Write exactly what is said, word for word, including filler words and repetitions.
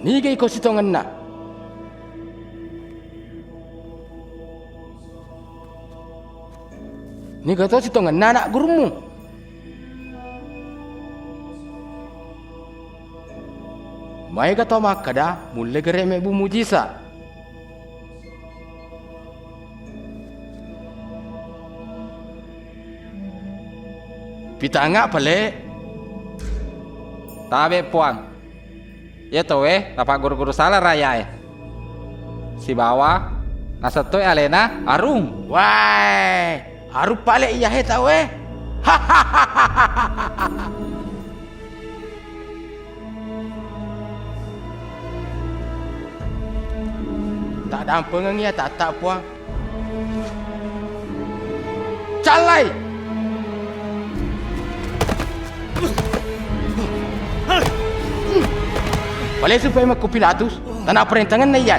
Niga iko sitongenna? Niga to sitongenna ana' gurummu? Maega tau makkeda mulle gere' mebbu mujisa? Pitanga pale. Tabe, Puang. Iya tauwe napagguru-guru sala rayae. Sibawa naseng toi alena arung. Wae, arung pale iyahe tauwe. Tadampengengngi atatta, Puang. Callai! Palesu paimekku Pilatus, tanaparentangenna iyya.